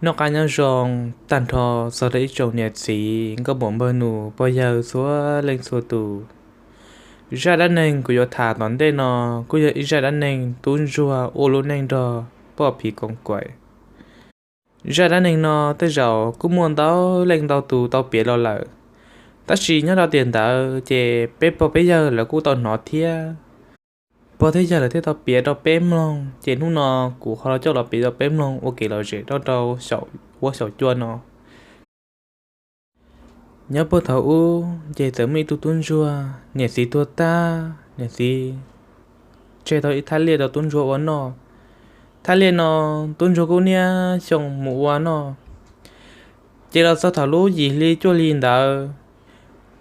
Noj qab nyob zoo tag nrho txog rau ib tsoom niam txiv nkauj muam npawg nus pog yawg txhua leej txhua tus. Zaj dab neeg kuv yuav tham tom ntej no kuj yog ib zaj dab neeg tub ntsuag ua lub neej nrog poj phiv koos kaim. Zaj dab neeg no tej zaum kuj muaj ntau leej ntau tus tau piav los lawm, tab sis nyob rau tiam ntawd ces peb pog peb yawg lawv kuj tau hnov thiab. Pog thiab yawg lawv thiaj tau piav rau peb mloog, ces hnub no kuv ho los coj los piav rau peb mloog ua kev lom zem rau rau xyaum huab xyaum cua no. Nyob puag thaum ub ces txawm muaj ib tug tub ntsuag niam txiv tuag tag, niam txiv tseg tau ib thaj liaj rau tub ntsuag ua noj. Thaj liaj no tub ntsuag kuj niaj xyoo mus ua noj. Ces los txog thaum lub yim hli cuaj hli ntawd,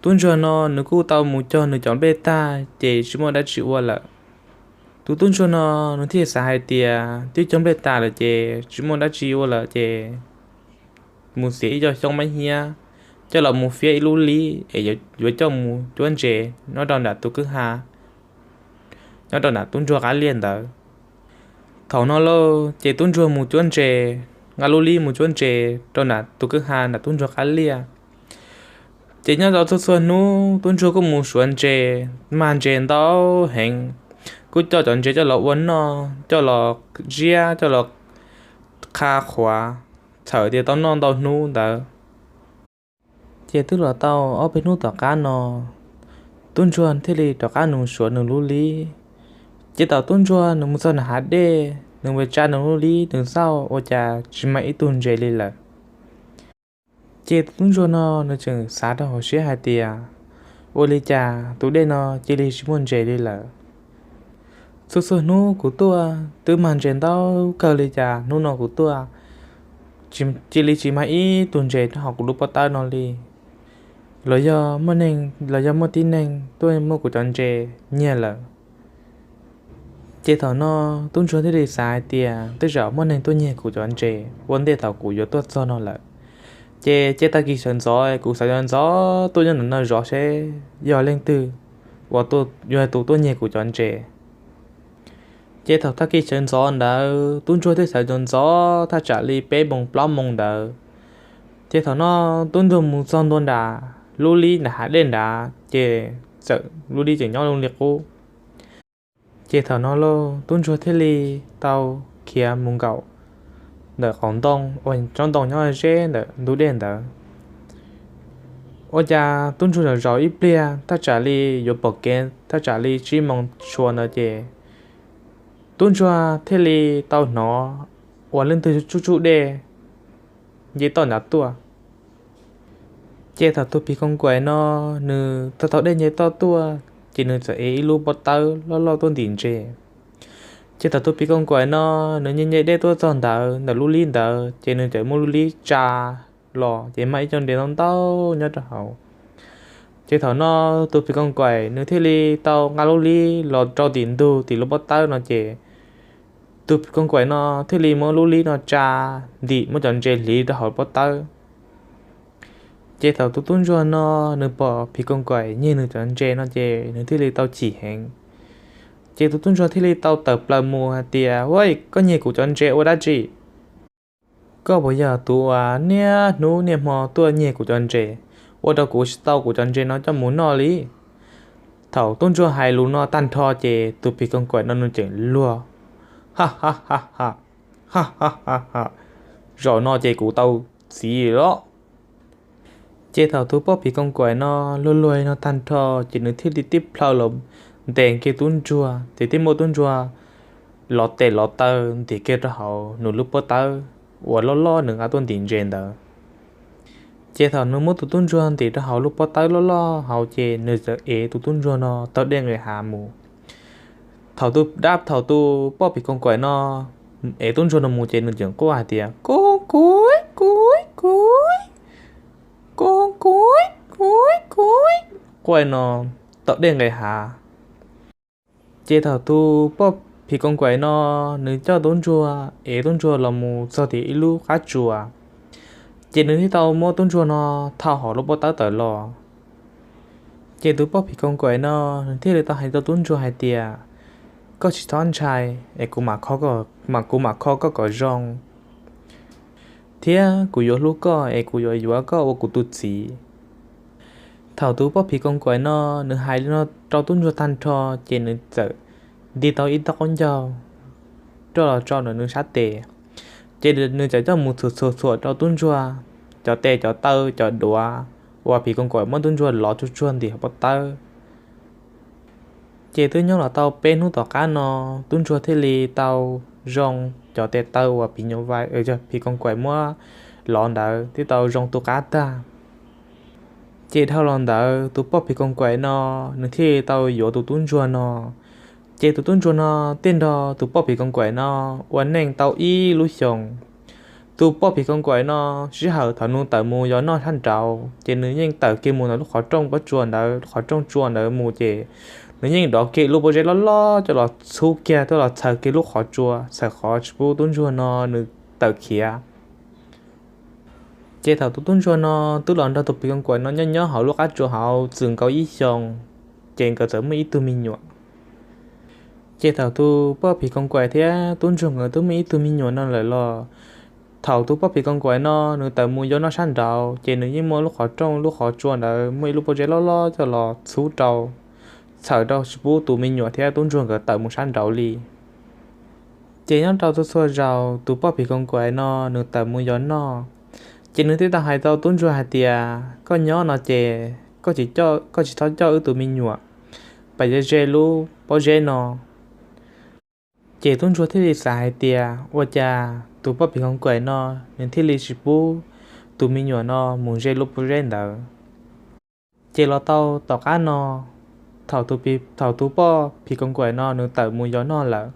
tub ntsuag no nws kuj tau mus cog nws cov nplej tag ces tsis muaj dab tsi ua lawm. Tus tub ntsuag no nws thiaj xav hais tias twb cog nplej tas lawm ces tsis muaj dab tsi ua lawm ces mus txiav ib co xyoob mab hiab coj los mus fiab ib lub lib es yuav coj mus cuab ntses nyob rau nram tus kwj ha, nyob rau nram tub ntsuag qab liaj ntawd. Thaum no lauj ces tub ntsuag mus cuab ntses, nqa lub lib mus cuab ntses rau nram tus kwj ha nram tub ntsuag qab liaj. Ces nyob rau txhua txhua hnub tub ntsuag kuj mus suav ntses, mag ntses ntau heev, kuj coj cov ntses coj los ua noj, coj los ziab, coj los qha qhuav, txhawm tias tau noj ntau hnub ntawd. Ces twb los tau ob peb hnub tom qab no, tub ntsuag thiaj li rov qab nws suav nws lub lib. Ces thaum tub ntsuag nws mus txog nws hav dej, nws mus tsa nws lub lib nws xauj ua cas tsis mag ib tug ntses li lawm. Ces tub ntsuag no nws tseem xav rau hauv siab hais tias, ua li cas tus dej no cia li tsis muaj ntses li lawm? Txhua txhua hnub kuv tuaj twb mag ntses ntau kawg li cas hnub no kuv tuaj cia li tsis mag ib tug ntses rau hauv kuv lub pob tawb no li? Los yog muaj neeg, los yog muaj tib neeg tuaj muab kuv cov ntses nyiag lawm? Ces thaum no tub ntsuag thiaj li xav hais tias tej zaum muaj neeg tuaj nyiag kuv cov ntses ua ntej thaum kuv yuav tuaj txog no lawm. Ces cia tag kis sawv ntxov kuv sawv ntxov ntxov tuaj nyob ntawm no zov seb yog leej twg uas yog tus tuaj nyiag kuv cov ntses. Ces thaum tag kis sawv ntxov ntawd tub ntsuag thiaj sawv ntxov ntxov thaj tsam li peb moos plaub moos ntawd. Ces thaum no tub ntsuag mus txog ntua nram lub lib nram hav dej nrad ces txawm lub lib tseem nyob li qub. Ces thaum no lauj tub ntsuag thiaj li tau khiav mus nkaum ntawm qaum ntoo uas tsob ntoo nyob ze ntawm ntug dej ntawd. Ua cas tub ntsuag zaum zaum ib pliag thaj tsam li yuav pom kev thaj tsam li tsib moos tshua ntawd ces tub ntsuag thiaj li tau hnov uas leej twg tsuj tsuj dej nce toj nrad tuaj. Ces thaum tus phim koos kaim no nws tau taug dej nce toj tuaj ces nws txawm ev ib lub pob tawb loj loj tuaj ntim ntses. Ces thaum tus phim koos kaim no nws nce nce dej tuaj txog ntawd ntawm lub lib ntawd ces nws txawm muab lub lib tsa los ces mag ib co ntses ntau ntau nyob rau hauv. Ces thaum no tus phim koos kaim nws thiaj li tau nqa lub lib los rau tim ntug tim lub pob tawb no ces tus phim koos kaim no thiaj li muab lub lib no tsa ntim muab cov ntses hliv rau hauv pob tawb. Ces thaum tus tub ntsuag no nws pom phim koos kaim nyiag nws cov ntses no ces nws thiaj li tau chim heev. Ces tus tub ntsuag thiaj li tau tawm plaws mus hais tias, Huaj, koj nyiag kuv cov ntses ua dab tsi? Koj puas yog tus uas niaj hnub niaj hmo tuaj nyiag kuv cov ntses, ua rau kuv tsis tau kuv cov ntses no coj mus noj li? Thaum tub ntsuag hais lus no tag nrho ces tus phim koos kaim no nws tseem luag, Ha ha ha ha, ha ha ha ha, zaum no ces kuv tau txiv los. Ces thaum tus poj phim koos kaim no luag luag no tag nrho ces nws thiaj li tib plhaw los ntes kiag tub ntsuag ces thiaj muab tub ntsuag lov tes lov taw ntim kiag rau hauv nws lub pob tawb uas loj loj nws nqa tuaj ntim ntses ntawd. Ces thaum nws muab tus tub ntsuag ntim rau hauv lub pob tawb loj loj hauv ces nws txawm ev tus tub ntsuag no taug dej nqis hav mus. Thaum tus dab, thaum tus poj phim koos kaim no ev tub ntsuag no mus ces nws tseem quaj hais tias, Koos kaim, koos kaim, koos kaim, koos kaim, koos kaim, quaj no taug dej nqis hav. Ces thaum tus poj phim koos kaim no nws coj tub ntsuag, ev tub ntsuag los mus txog tim ib lub qab tsuas, ces nws thiaj tau muab tub ntsuag no thau hauv lub pob tawb tawm los. Ces tus poj phim koos kaim no nws thiaj li tau hais rau tub ntsuag hais tias, Koj tsis txhob ntshai es kuv mam kho koj, kuv mam kho koj kom zoo. thiab kuv yuav hlub koj es kuv yuav yuav koj ua kuv tus txiv. Thaum tus poj phim koos kaim no nws hais li no rau tub ntsuag tag nrho, ces nws txawm nti tau ib tog qaub ncaug rau los tso ntawm nws sab tes, ces nws txawm coj mus txhuam txhuam txhuam rau tub ntsuag cov tes cov taw cov duav uas phim koos kaim muab tub ntsuag lov tsuag tsuag ntim hauv pob tawb. Ces twb nyob los tau peb hnub tom qab no, tub ntsuag thiaj li tau zoo cov tes taw uas phim nyuam vais, phim koos kaim muab lov ntawd twb tau zoo tu qab tag. Ces dhau los ntawd tus poj phim koos kaim no nws thiaj li tau yuav tus tub ntsuag no. Ces tus tub ntsuag no thiaj nrog tus poj phim koos kaim no ua neej tau ib lub xyoos. Tus poj phim koos kaim no sij hawm thaum nws tawm mus yos noj sab nraud ces nws yeej tawm kiag mus ntawm lub qhov rooj pob tsuas ntawd, lub qhov rooj tsua ntawd mus ces nws yeej dov kiag lub pob zeb loj loj coj los txhub kiag tuaj los txhaws kiag lub qhov tsua, txhawm qhov tsis pub tub ntsuag no nws tawm khiav. Ces thaum tus tub ntsuag no twb los nrog tus phim koos kaim no nyob nyob hauv lub qab tsua hauv txwm nkaus ib xyoos, ces nkawd txawm muaj ib tug me nyuam. Ces thaum tus poj phim koos kaim thiab tub ntsuag nkawd twb muaj ib tug me nyuam no lawm los, thaum tus poj phim koos kaim no nws tawm mus yos noj sab nraud ces nws yeej muaj lub qhov rooj lub qhov tsua ntawd muaj ib lub pob zeb loj loj coj los txhub rau, txhawm rau tsis pub tus me nyuam thiab tub ntsuag nkawd tawm mus sab nraud li. Ces nyob rau txhua txhua zaus tus poj phim koos kaim no nws tawm mus yos noj, ces nws thiaj tau hais rau tub ntsuag hais tias, koj nyob no ces koj tsis txhob coj wb tus me nyuam pais ze ze lub pob zeb no. Ces tub ntsuag thiaj li xav hais tias ua cas tus poj phim koos kaim no nws thiaj li tsis pub tus me nyuam no mus ze lub pob zeb ntawd. Ces los tau tom qab no, thaum tus poj phim koos kaim no nws tawm mus yos noj lawm,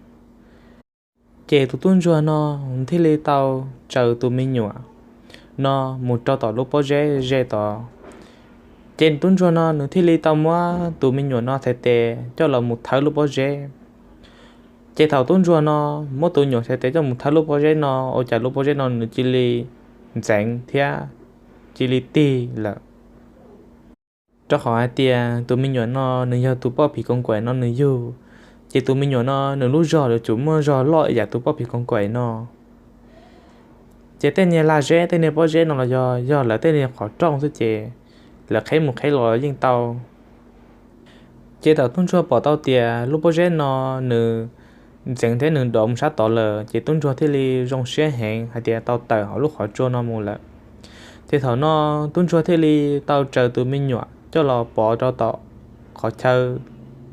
ces tus tub ntsuag no thiaj li tau tsaws tus me nyuam no mus rau tom lub pob zeb ze tod. Ces tub ntsuag no nws thiaj li tau muab tus me nyuam no txhais tes coj los mus thawb lub pob zeb. Ces thaum tub ntsuag no muab tus me nyuam txhais tes coj mus thawb lub pob zeb no ua cas lub pob zeb no nws cia li ntxeev thiab cia li tig lawm. Rau qhov hais tias tus me nyuam no nws yog tus poj phim koos kaim no nws yug, ces tus me nyuam no nws lub zog yuav tsum muaj zog loj ib yam tus poj phim koos kaim no. Ces tej niag lag zeb tej niag pob zeb no los yog yog lawv tej niag qhov rooj xwb ces lawv qheb mus qheb los yeej tau. Ces thaum tub ntsuag pom tau tias lub pob zeb no nws ntxeev thiab nws dov mus sab tod lawm ces tub ntsuag thiaj li zoo siab heev hais tias tau tawm hauv lub qhov tsua no mus lawm. Ces thaum no tub ntsuag thiaj li tau tsaws tus me nyuam coj los pov rau tom qhov chaw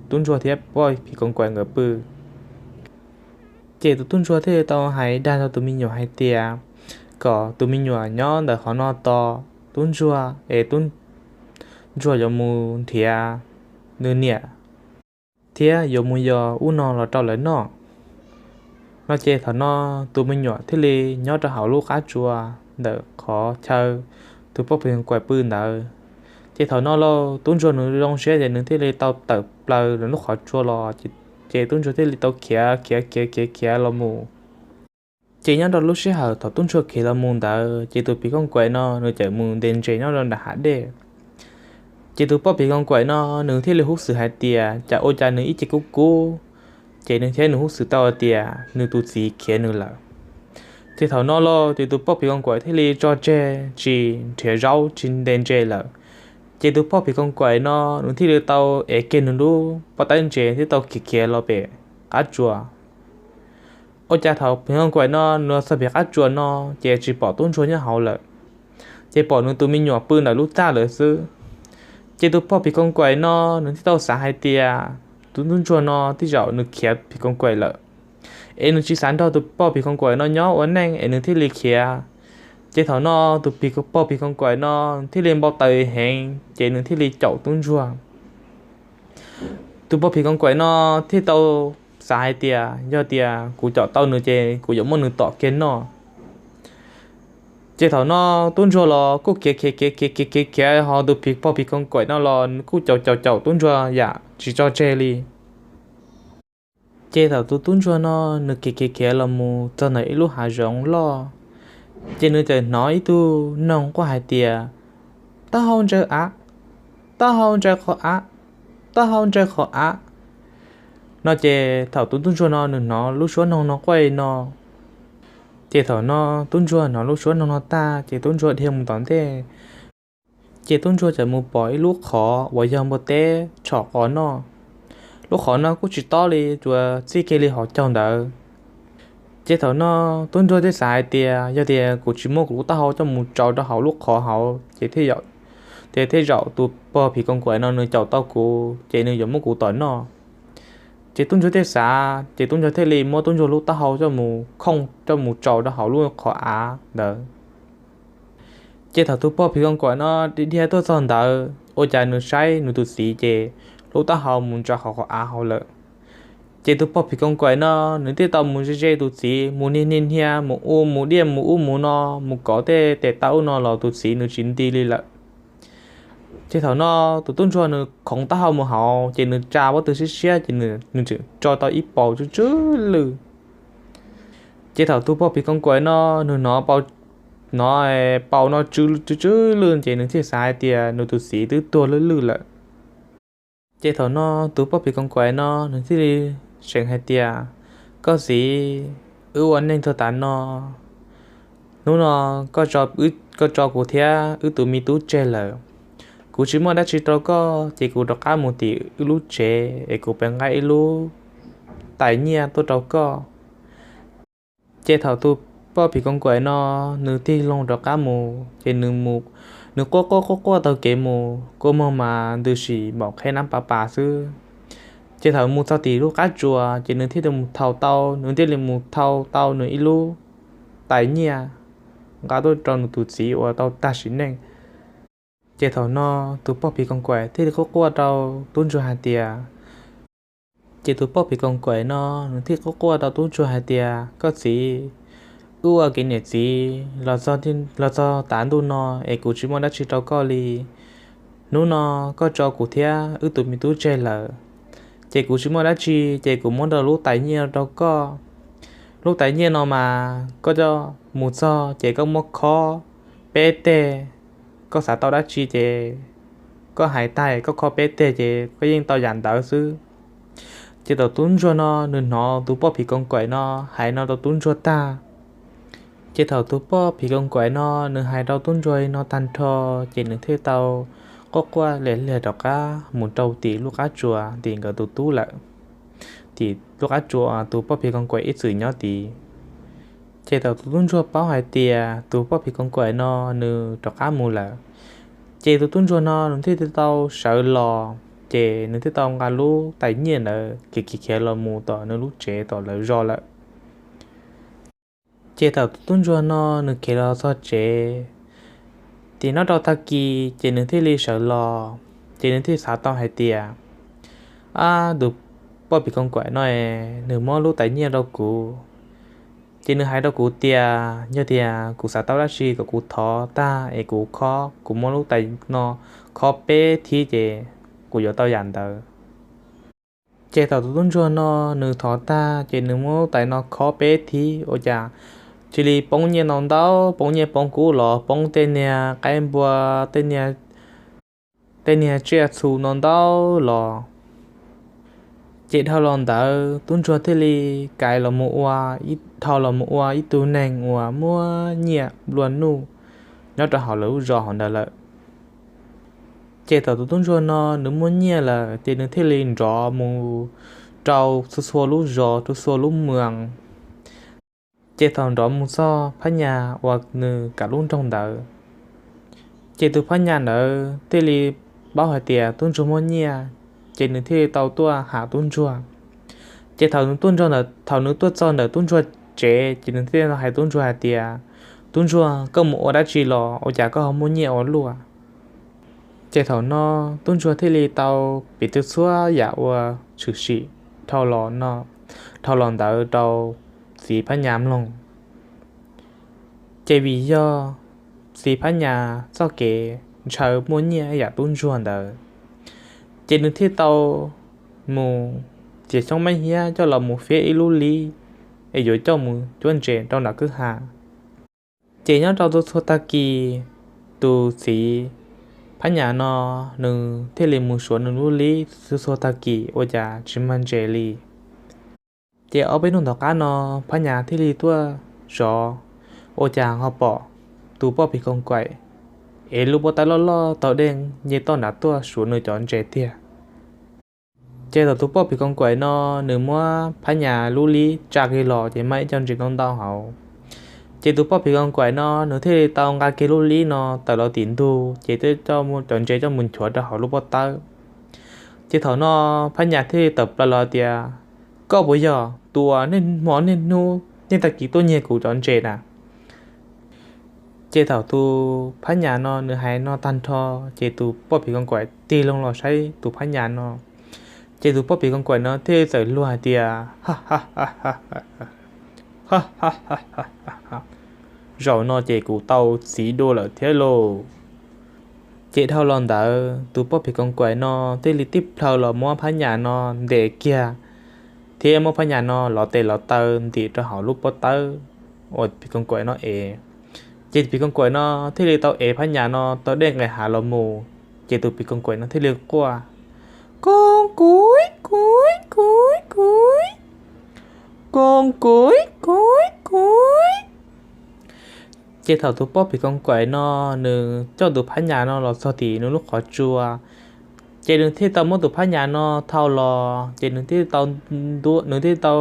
tub ntsuag thiab poj phim koos kaim nkawd pw. Ces tus tub ntsuag thiaj li tau hais dag rau tus me nyuam hais tias kom tus me nyuam nyob ntawm qhov no tos tub ntsuag es tub ntsuag yuav mus nrhiav nws niam thiab yuav mus yos ub no los rau lawv noj no. Ces thaum no tus me nyuam thiaj li nyob rau hauv lub qab tsua ntawm qhov chaw tus poj phim koos kaim pw ntawd. Ces thaum no lauj tub ntsuag nws zoo siab ces nws thiaj li tau tawm plaws lub qhov tsua los, ces tub ntsuag thiaj li tau khiav khiav khiav khiav khiav los mus. Ces nyob rau lub sij hawm thaum tub ntsuag khiav los mus ntawd ces tus phim koos kaim no nws txawm mus ntes ntses nyob rau nram hav dej. Ces tus poj phim koos kaim no nws thiaj li hub xwm hais tias cas ua cas nws ib ce kub kub, ces nws thiab nws hub xwm tau hais tias nws tus txiv khiav nws lawm. Ces thaum no lauj ces tus poj phim koos kaim thiaj li tso tseg tsis nrhiav zaub tsis ntes ntses lawm. Ces tus poj phim koos kaim no nws thiaj li tau ev kiag nws lub pob tawb ntses thiab tau khiav khiav los pem qab tsua. Ua cas thaum phim koos kaim no nws los txog pem qab tsua no ces tsis pom tub ntsuag nyob hauv lawm, ces pom nws tus me nyuam pw ntawm lub txaj lawm xwb. Ces tus poj phim koos kaim no nws thiaj tau xav hais tias tus tub ntsuag no tej zaum nws khiav phim koos kaim lawm, es nws tsis xav nrog tus poj phim koos kaim no nyob ua neej es nws thiaj li khiav. Ces thaum no tus poj phim koos kaim no thiaj li npau taws heev ces nws thiaj li caum tub ntsuag. Tus poj phim koos kaim no thiaj tau xav hais tias yog tias kuv caum tau nws ces kuv yuav muab nws tom kiag noj. Ces thaum no tub ntsuag los kuj khiav khiav khiav khiav khiav khiav khiav ho tus poj phim koos kaim no los kuj caum caum caum tub ntsuag yam tsis tso tseg li. Ces thaum tus tub ntsuag no nws khiav khiav khiav los mus txog ntawm ib lub hav zoov loj, ces nws txawm hnov ib tug noog quaj hais tias, taub hau ntsaws av, taub hau ntsaws qhov av, taub hau ntsaws qhov av no. Ces thaum tus tub ntsuag no nws hnov lub suab noog no quaj li no, Ces thaum no tub ntsuag hnov lub suab noog no tag ces tub ntsuag dhia mus tom ntej. Ces tub ntsuag txawm mus pom ib lub qhov uas yog npua teb tshom qos noj. Lub qhov no kuj tsis tob li, tsuas txij kiag li hauv caug ntawd. Ces thaum no tub ntsuag thiaj xav hais tias yog tias kuv tsis muab kuv lub taub hau coj mus tsaus rau hauv lub qhov hauv ces thiaj zaum tus pog phim koos kaim no nws caum tau kuv ces nws yuav muab kuv tom noj. Ces tub ntsuag thiaj xav, ces tub ntsuag thiaj li muab tub ntsuag lub taub hau coj mus khooj coj mus tsaus rau hauv lub qhov av ntawd. Ces thaum tus pog phim koos kaim no dhia tuaj txog ntawd ua cas nws saib nws tus txiv ces lub taub hau mus ntsaws hauv qhov av hauv lawm. Ces tus pog phim koos kaim no nws thiaj tau mus ze ze tus txiv, mus niag niag niag mus ua mus diaj mus ub mus no, mus kov tej tes taw ub no los tus txiv nws tsis nti li lawm. Ces thaum no tus tub ntsuag nws khoov taub hau mus hauv ces nws tsa pob tw siab siab ces nws tseem tso tau ib paus tsw tsw lwj. Ces thaum tus pog phim koos kaim no nws hnov paus no tsw tsw tsw lwj ces nws thiaj xav hais tias nws tus txiv twb tuag lwj lwj lawm. Ces thaum no tus pog phim koos kaim no nws thiaj li seev hais tias, koj txiv, wb ua neej txog tav no, hnub no koj tso kuv thiab wb tus me tub tseg lawm. Kuv tsis muaj dab tsi rau koj ces kuv rov qab mus tim wb lub tsev es kuv pem nqa ib lub tais nyiaj tuaj rau koj. Ces thaum tus poj phim koos kaim no nws tig loo rov qab mus ces nws quaj quaj quaj quaj taug kev mus, kua muag mas ntws sim npaum qheb nab pas pas xwb. Ces thaum mus txog tim lub qab tsuas ces nws thiaj li mus thau tau, nws thiaj li mus thau tau nws ib lub tais nyiaj nqa tuaj rau nws tus txiv uas tau tag sim neej. Ces thaum no tus poj phim koos kaim thiaj li quaj quaj rau tub ntsuag hais tias, ces tus poj phim koos kaim no nws thiaj quaj quaj rau tub ntsuag hais tias, koj txiv, wb ua kev niam txiv los txog tav ntuj no es kuv tsis muaj dab tsi rau koj li. Hnub no koj tso kuv thiab wb tus me tub tseg lawm, ces kuv tsis muaj dab tsi ces kuv muab rau lub tais nyiaj rau koj. Lub tais nyiaj no mas koj coj mus txog ces koj muab khob peb teg, koj xav tau dab tsi ces koj hais tag koj khob peb teg ces koj yeej tau yam ntawd xwb. Ces thaum tub ntsuag no nws hnov tus poj phim koos kaim no hais no rau tub ntsuag tag, ces thaum tus poj phim koos kaim no nws hais rau tub ntsuag li no tag nrho, ces nws thiaj tau quaj quaj liam liam rov qab mus rau tim lub qab tsuas tim nkawd tus tub lawm, tim lub qab tsuas tus poj phim koos kaim ib txwm nyob tid. Ces thaum tus tub ntsuag paub hais tias tus poj phim koos kaim no nws rov qab mus lawm, ces tus tub ntsuag no nws thiaj tau sawv los, ces nws thiaj tau nqa lub tais nyiaj ntawd khiav khiav khiav los mus tom nws lub tsev tom lawv zos lawm. Ces thaum tus tub ntsuag no nws khiav los txog tsev, ces nyob rau tag kis ces nws thiaj li sawv los, ces nws thiaj xav tau hais tias, ab, tus poj phim koos kaim no es nws muab lub tais nyiaj rau kuv, ces nws hais rau kuv tias yog tias kuv xav tau dab tsi kom kuv thov tag es kuv khob, kuv muab lub tais no khob peb thib ces kuv yuav tau yam ntawd. Ces thaum tus tub ntsuag no nws thov tag ces nws muab lub tais no khob peb thib ua cas cia li poob nyiaj ntau ntau, poob nyiaj poob kub los poob tej niag qaib npua, tej niag tsiaj txhu ntau ntau los. Ces dhau los ntawd tub ntsuag thiaj li kais los mus ua, dhau los mus ua ib tug neeg uas muaj nyiaj nplua nuj nyob rau hauv lawv lub zos hauv ntawd lawm. Ces thaum tus tub ntsuag no nws muaj nyiaj lawm ces nws thiaj li nrov mus rau txhua txhua lub zos, txhua txhua lub moos. Ces thaum nrov mus txog phab nyas uas nws kav lub nroog ntawd, ces tus phab nyas ntawd thiaj li paub hais tias tub ntsuag muaj nyiaj, ces nws thiaj li tau tuaj ham tub ntsuag. Ces thaum nws tuaj txog ntawm, thaum nws tuaj txog ntawm tub ntsuag tsev ces nws thiaj hais tub ntsuag hais tias, tub ntsuag, koj mus ua dab tsi los ua cas koj ho muaj nyiaj ua luaj? Ces thaum no tub ntsuag thiaj li tau piv txhua txhua yam uas tshwm sim dhau los no, dhau los ntawd rau txiv phab nyas mloog. Ces vim yog txiv phab nyas txoj kev ntshaw muaj nyiaj yam tub ntsuag ntawd, ces nws thiaj tau mus txiav xyoob mab hiab coj los mus fiab ib lub lib es yuav coj mus cuab ntses rau nram kwj ha. Ces nyob rau txhua txhua tag kis, tus txiv phab nyas no nws thiaj li mus suav nws lub lib txhua txhua tag kis ua cas tsis mag ntses li. Ces ob peb hnub tom qab no phab nyas thiaj li tuaj zov, ua cas ho pom tus poj phim koos kaim ev lub pob tawb loj loj taug dej nce toj nram tuaj suav nws cov ntses tiag. Ces thaum tus poj phim koos kaim no nws muab phab nyas lub lib tsa kiag los ces muaj ib co ntses ntau ntau hauv. Ces tus poj phim koos kaim no nws thiaj li tau nqa kiag lub lib no tawm los tim ntug ces cov ntses coj mus nchuav rau hauv lub pob tawb. Ces thaum no phab nyas thiaj li tawm plaws los tias, Koj puas yog tus uas niaj hmo niaj hnub niaj tag kis tuaj nyiag kuv cov ntses na? Ces thaum tus phab nyas no nws hais no tag nrho, ces tus poj phim koos kaim tig loo los saib tus phab nyas no. Ces tus poj phim koos kaim no thiaj li txawm luag hais tias, Zaum no ces kuv tau txiv dua lawm thiab lauj. Ces dhau los ntawd tus poj phim koos kaim no thiaj li tib plhaw los muab phab nyas no ntes kiag, thiab muab phab nyas no lov tes lov taw ntim rau hauv lub pob tawb uas phim koos kaim no ev. Ces tus phim koos kaim no thiaj li tau ev phab nyas no taug dej nqes hav los mus. Ces tus phim koos kaim no thiaj li quaj, Koos kaim, koos kaim, koos kaim, koos kaim, koos kaim. Ces thaum tus poj phim koos kaim no nws coj tus phab nyas no los txog tim nws lub qhov tsua, ces nws thiaj tau muab tus phab nyas no thau los, ces nws thiaj tau ntu- nws thiaj tau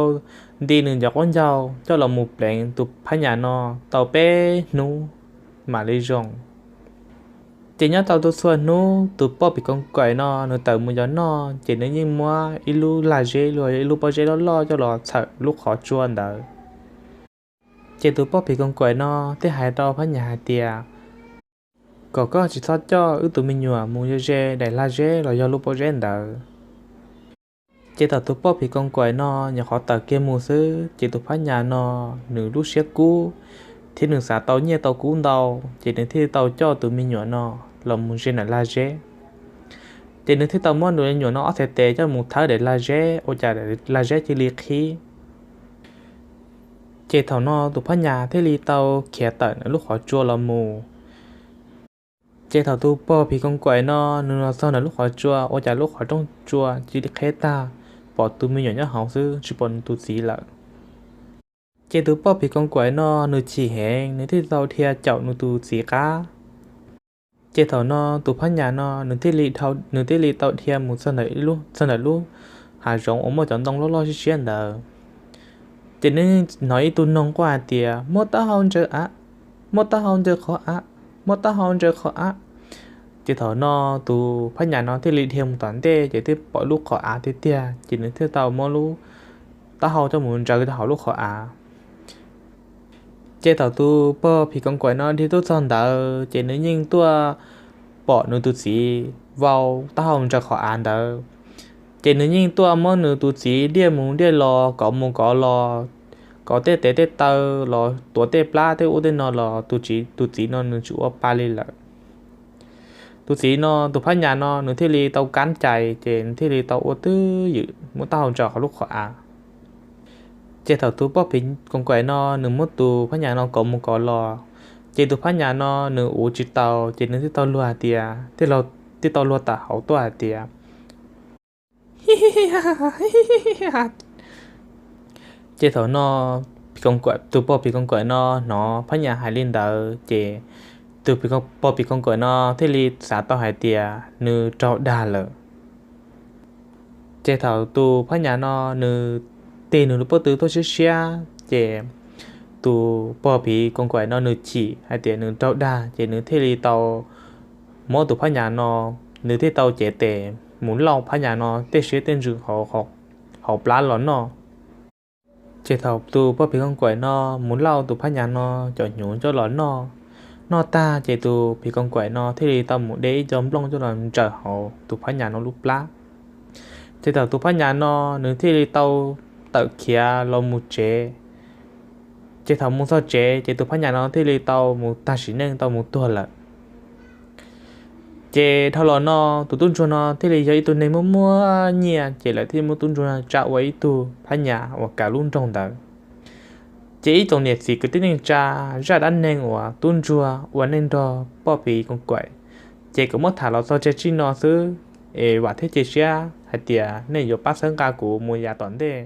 nti nws cov qaub ncaug coj los mus pleev tus phab nyas no tau peb hnub mam li zoo. Ces nyob tau txhua hnub tus poj phim koos kaim no nws tawm mus yos noj ces nws yeej muab ib lub lag zeb los yog ib lub pob zeb loj loj coj los txhawm lub qhov tsua ntawd. Ces tus poj phim koos kaim no thiaj hais rau phab nyas hais tias, Kom koj tsis txhob coj wb tus me nyuam mus ze ze daim lag zeb los yog lub pob zeb ntawd. Ces thaum tus poj phim koos kaim no nyuam qhuav tawm kiag mus xwb ces tus phab nyas no nws lub siab kub thiab nws xav tau nyiaj tau kub ntau, ces nws thiaj tau coj tus me nyuam no los mus ze daim lag zeb. Ces nws thiaj tau muab nws me nyuam no ob txhais tes coj mus thawb daim lag zeb ua cas daim lag zeb cia li qhib. Ces thaum no tus phab nyas thiaj li tau khiav tawm ntawm lub qhov tsua los mus. Ces thaum tus pog phim koos kaim no nws los txog ntawm lub qhov tsua ua cas lub qhov rooj tsua cia li qheb tag, pom tus me nyuam nyob hauv xwb tsis pom nws tus txiv lawm. Ces tus pog phim koos kaim no nws chim heev nws thiaj tau dhia caum nws tus txiv qab. Ces thaum no tus phab nyas no nws thiaj li dhau- nws thiaj li tau dhia mus txog ntawm lub- txog ntawm lub hav zoov uas muaj cov ntoo loj loj siab siab ntawd. Ces nws hnov ib tug noog quaj hais tias, Muab taub hau ntsaws av, muab taub hau ntsaws qhov av, muab taub hau ntsaws qhov av. Ces thaum no tus phab nyas no thiaj li dhia mus tom ntej ces thiaj pom lub qhov av tiag tiag ces nws thiaj tau muab lub taub hau coj mus ntsaws rau hauv lub qhov av. Ces thaum tus pog phim koos kaim no dhia tuaj txog ntawd ces nws yeej tuaj pom nws tus txiv vau taub hau ntsaws qhov av ntawd. Ces nws yeej tuaj muab nws tus txiv diaj mus diaj los, kov mus kov los, kov tej tes tej taw los tuav tej plab tej ub tej no los tus txiv- tus txiv no nws tsis ua pa li lawm. Tus txiv no tus phab nyas no nws thiaj li tau kab cai ces nws thiaj li tau ua twj ywm muab taub hau ntsaws hauv lub qhov av. Ces thaum tus pog phim koos kaim no nws muab tus phab nyas no kov mus kov los, ces tus phab nyas no nws uv tsis tau ces nws thiaj tau luag hais tias, thiaj tau luag tawm hauv tuaj hais tias, Ces thaum no tus pog phim koos kaim no hnov phab nyas hais li ntawd ces tus pog phim koos kaim no thiaj li xav tau hais tias nws raug dag lawm. Ces thaum tus phab nyas no nws tig nws lub pob tw tuaj siab siab ces tus pog phim koos kaim no nws chim hais tias nws raug dag ces nws thiaj li tau muab tus phab nyas no, nws thiaj tau cev tes mus lauj phab nyas no tej siab tej ntsws hauv plab los noj. Ces thaum tus pog phim koos kaim no mus lauj tus phab nyas no cov hnyuv coj los noj, noj tag ces tus phim koos kaim no thiaj li tau mus de ib co nplooj coj los ntsaws hauv tus phab nyas no lub plab. Ces thaum tus phab nyas no nws thiaj li tau tawm khiav los mus tsev. Ces thaum mus txog tsev ces tus phab nyas no thiaj li tau mus tag sim neej tau mus tuag lawm. Ces dhau los no tus tub ntsuag no thiaj li yog ib tug neeg muaj muaj nyiaj ces lawv thiaj li muab tub ntsuag no tsa ua ib tug phab nyas uas kav lub nroog ntawd. Ces ib tsoom niam txiv kwv tij neej tsa, zaj dab neeg uas tub ntsuag ua neej nrog poj phim koos kaim ces kuv muab tham los txog tseg txij no xwb, es vam thiab cia siab hais tias nej yuav pab txhawb nqa kuv mus yav tom ntej.